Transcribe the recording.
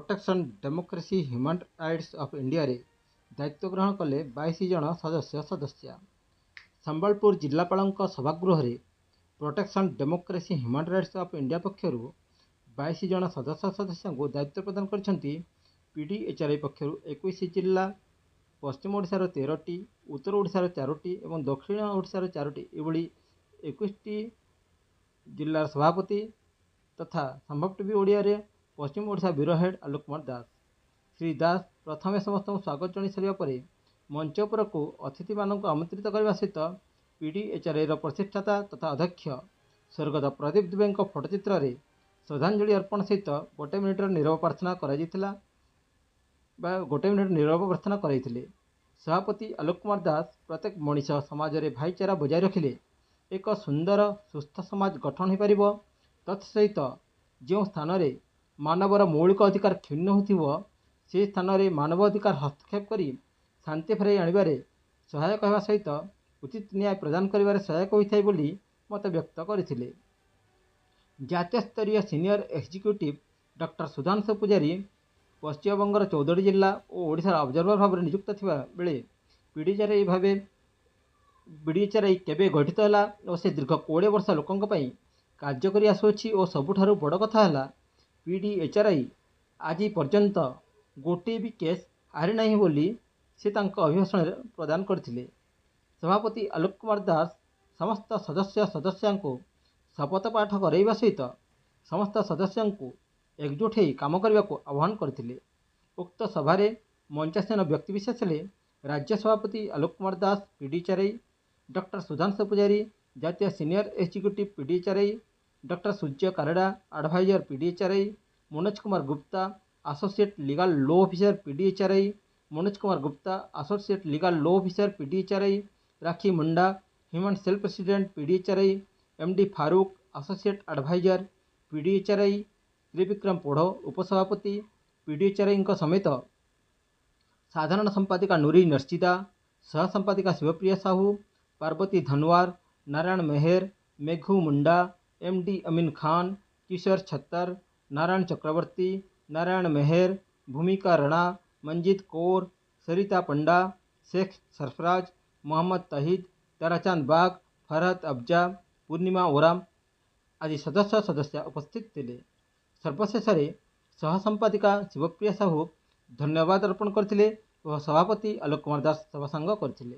Protection democracy human rights of ଇଣ୍ଡିଆରେ ଦାୟିତ୍ୱ ଗ୍ରହଣ କଲେ 22 ଜଣ ସଦସ୍ୟ ସଦସ୍ୟା। ସମ୍ବଲପୁର ଜିଲ୍ଲାପାଳଙ୍କ ସଭାଗୃହରେ protection democracy human rights of India ପକ୍ଷରୁ 22 ଜଣ ସଦସ୍ୟ ସଦସ୍ୟାଙ୍କୁ ଦାୟିତ୍ୱ ପ୍ରଦାନ କରିଛନ୍ତି। ପିଡିଏଚ୍ଆର୍ଆଇ ପକ୍ଷରୁ 21 ଜିଲ୍ଲା, ପଶ୍ଚିମ ଓଡ଼ିଶାର 13ଟି, ଉତ୍ତର ଓଡ଼ିଶାର ଚାରୋଟି ଏବଂ ଦକ୍ଷିଣ ଓଡ଼ିଶାର ଚାରୋଟି, ଏଭଳି 21ଟି ଜିଲ୍ଲାର ସଭାପତି ତଥା ସମ୍ଭବ ଟିଭି ଓଡ଼ିଆରେ ପଶ୍ଚିମ ଓଡ଼ିଶା ବ୍ୟୁରୋ ହେଡ୍ ଆଲୋକ କୁମାର ଦାସ। ଶ୍ରୀ ଦାସ ପ୍ରଥମେ ସମସ୍ତଙ୍କୁ ସ୍ୱାଗତ ଜଣାଇ ସାରିବା ପରେ ମଞ୍ଚ ଉପରକୁ ଅତିଥିମାନଙ୍କୁ ଆମନ୍ତ୍ରିତ କରିବା ସହିତ ପିଡିଏଚ୍ଆର୍ଆଇର ପ୍ରତିଷ୍ଠାତା ତଥା ଅଧ୍ୟକ୍ଷ ସ୍ୱର୍ଗତ ପ୍ରଦୀପ ଦୁବେଙ୍କ ଫଟୋଚିତ୍ରରେ ଶ୍ରଦ୍ଧାଞ୍ଜଳି ଅର୍ପଣ ସହିତ ଗୋଟେ ମିନିଟ୍ର ନୀରବ ପ୍ରାର୍ଥନା କରାଯାଇଥିଲା ବା ଗୋଟେ ମିନିଟ୍ ନୀରବ ପ୍ରାର୍ଥନା କରାଇଥିଲେ। ସଭାପତି ଆଲୋକ କୁମାର ଦାସ ପ୍ରତ୍ୟେକ ମଣିଷ ସମାଜରେ ଭାଇଚାରା ବଜାୟ ରଖିଲେ ଏକ ସୁନ୍ଦର ସୁସ୍ଥ ସମାଜ ଗଠନ ହୋଇପାରିବ, ତତ୍ସହିତ ଯେଉଁ ସ୍ଥାନରେ ମାନବର ମୌଳିକ ଅଧିକାର କ୍ଷୁଣ୍ଣ ହେଉଥିବ ସେ ସ୍ଥାନରେ ମାନବ ଅଧିକାର ହସ୍ତକ୍ଷେପ କରି ଶାନ୍ତି ଫେରାଇ ଆଣିବାରେ ସହାୟକ ହେବା ସହିତ ଉଚିତ ନ୍ୟାୟ ପ୍ରଦାନ କରିବାରେ ସହାୟକ ହୋଇଥାଏ ବୋଲି ମତବ୍ୟକ୍ତ କରିଥିଲେ। ଜାତୀୟ ସ୍ତରୀୟ ସିନିୟର ଏକ୍ଜିକ୍ୟୁଟିଭ୍ ଡକ୍ଟର ସୁଧାଂଶୁ ପୂଜାରୀ ପଶ୍ଚିମବଙ୍ଗର 14ଟି ଜିଲ୍ଲା ଓ ଓଡ଼ିଶାର ଅବଜର୍ଭର ଭାବରେ ନିଯୁକ୍ତ ଥିବା ବେଳେ ପିଡିଏଚ୍ଆର୍ଆଇ କେବେ ଗଠିତ ହେଲା ଓ ସେ ଦୀର୍ଘ 20 ବର୍ଷ ଲୋକଙ୍କ ପାଇଁ କାର୍ଯ୍ୟ କରି ଆସୁଅଛି ଓ ସବୁଠାରୁ ବଡ଼ କଥା ହେଲା, ପିଡିଏଚ୍ଆର୍ଆଇ ଆଜି ପର୍ଯ୍ୟନ୍ତ ଗୋଟିଏ ବି କେସ୍ ହାରିନାହିଁ ବୋଲି ସେ ତାଙ୍କ ଅଭିଭାଷଣରେ ପ୍ରଦାନ କରିଥିଲେ। ସଭାପତି ଆଲୋକ କୁମାର ଦାସ ସମସ୍ତ ସଦସ୍ୟ ସଦସ୍ୟାଙ୍କୁ ଶପଥ ପାଠ କରାଇବା ସହିତ ସମସ୍ତ ସଦସ୍ୟଙ୍କୁ ଏକଜୁଟ ହୋଇ କାମ କରିବାକୁ ଆହ୍ୱାନ କରିଥିଲେ। ଉକ୍ତ ସଭାରେ ମଞ୍ଚାସୀନ ବ୍ୟକ୍ତିବିଶେଷ ହେଲେ ରାଜ୍ୟ ସଭାପତି ଆଲୋକ କୁମାର ଦାସ ପିଡିଏଚ୍ଆର୍ଆଇ, ଡକ୍ଟର ସୁଧାଂଶୁ ପୂଜାରୀ, ଜାତୀୟ senior executive PDHRI, doctor Surya Kareda, adviser PDHRI, Manoj Kumar Gupta, associate legal law officer PDHRI, Manoj Kumar Gupta, associate legal law officer PDHRI, Rakhi Munda, human cell president PDHRI, M D Faruk, associate adviser PDHRI, Tribikram Podh, ଉପସଭାପତି ପିଡିଏଚ୍ଆର୍ଆଇଙ୍କ ସମେତ ସାଧାରଣ ସମ୍ପାଦିକା ନୁରି ନର୍ସିଦା, ସହ ସମ୍ପାଦିକା ଶିବପ୍ରିୟା ସାହୁ, ପାର୍ବତୀ ଧନୱାର, ନାରାୟଣ ମେହେର, ମେଘୁ ମୁଣ୍ଡା, ଏମ୍ ଡି ଅମିନ ଖାନ, କିଶୋର ଛତ୍ତର, ନାରାୟଣ ଚକ୍ରବର୍ତ୍ତୀ, ନାରାୟଣ ମେହେର, ଭୂମିକା ରଣା, ମଞ୍ଜିତ କୌର, ସରିତା ପଣ୍ଡା, ଶେଖ ସରଫରାଜ, ମହମ୍ମଦ ତହିଦ, ତାରାଚାନ୍ଦ ବାଗ, ଫରହତ ଅବଜା, ପୂର୍ଣ୍ଣିମା ଓରାମ ଆଦି ସଦସ୍ୟ ସଦସ୍ୟା ଉପସ୍ଥିତ ଥିଲେ। ସର୍ବଶେଷରେ ସହ ସମ୍ପାଦିକା ଶିବପ୍ରିୟା ସାହୁ ଧନ୍ୟବାଦ ଅର୍ପଣ କରିଥିଲେ ଓ ସଭାପତି ଆଲୋକ କୁମାର ଦାସ ସଭାସାଙ୍ଗ କରିଥିଲେ।